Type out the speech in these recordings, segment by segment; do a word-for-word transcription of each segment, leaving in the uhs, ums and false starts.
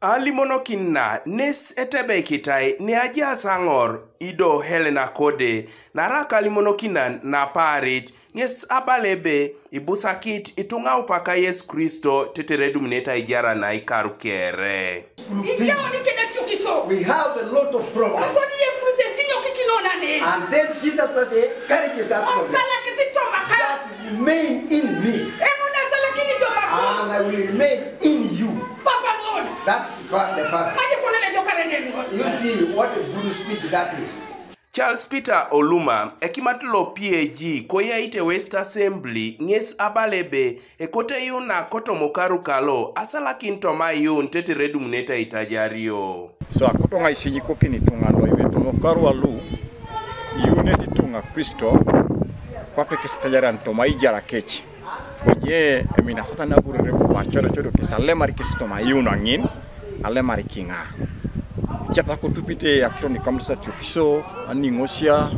Alimonokin na nes etebeikitai neajaas aŋor ido Helena kode, narak alimonokinan napaarit, ŋes abala ebe ibusakit ituŋa aupaka Yesu Kristo tetere edumunete aijar naikaru kere. Ijaoni keda tiukiso. We have a lot of problems. Osodi Yesu Kristo esinyokikino nane. And then Jesus Christ encourages us from there. Osalakisi tomaka. That remain in me. Emuda salakini tomaka. And I will remain in you. Papa Lord. That's God the Father. Maje kuona lejo karende Lord. You see what a good speech that is. Charles Peter Oluma, ekimat lo P A G koyait e West Assembly, ŋes abala ebe ekote eyuna kotomokaru kalo asalakin toma ayuun tetere edumunete aitajario. So akoto ŋaisinyikokin ituŋa lo iwe tomokaru alu iyuunete ituŋa Kristo, kwape kisitajarian toma aijar kec. Konye eminasata naburere bobo acodocodo kesi alemar kesi toma ayuun aŋin, alemar kiŋa. Icepa kotupite akiro nikamutos atiokisio, aniŋosia,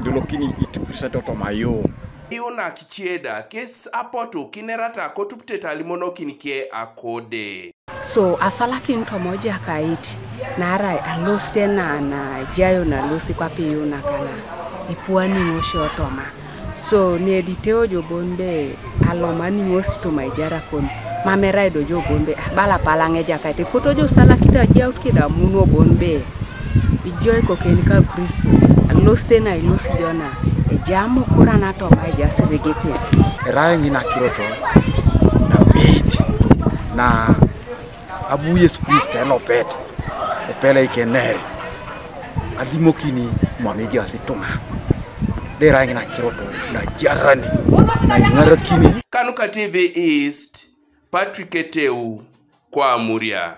idolokini itukurisato toma ayuun. Iyuunak ice da kes apotu kinerata kotupite alimonokin ke akode. So asalakin toma Ejakait, naarai alosit ena na ejayo nalosi kwape iyuunak na ipu aniŋosi otoma. So nediteo jo bon be aloma aniŋosi toma aijar kon, mam erai do jo bon be abala palaŋ Ejakait, ekoto jo salakit ajaut keda amuno bon be ijo ikoken ka Kristo, alosit ena ilosi jo na, ejai amukuran atoma ejaas irigitin. Erai ŋina akirot napeit na abu Yesu Kristo elopet, epelei kener, alimokini mam ejaas ituŋa. Derai ŋina akirot najarani, naiŋarakini. Kanuka T V East, Patrick Eteu, kwa Amuria.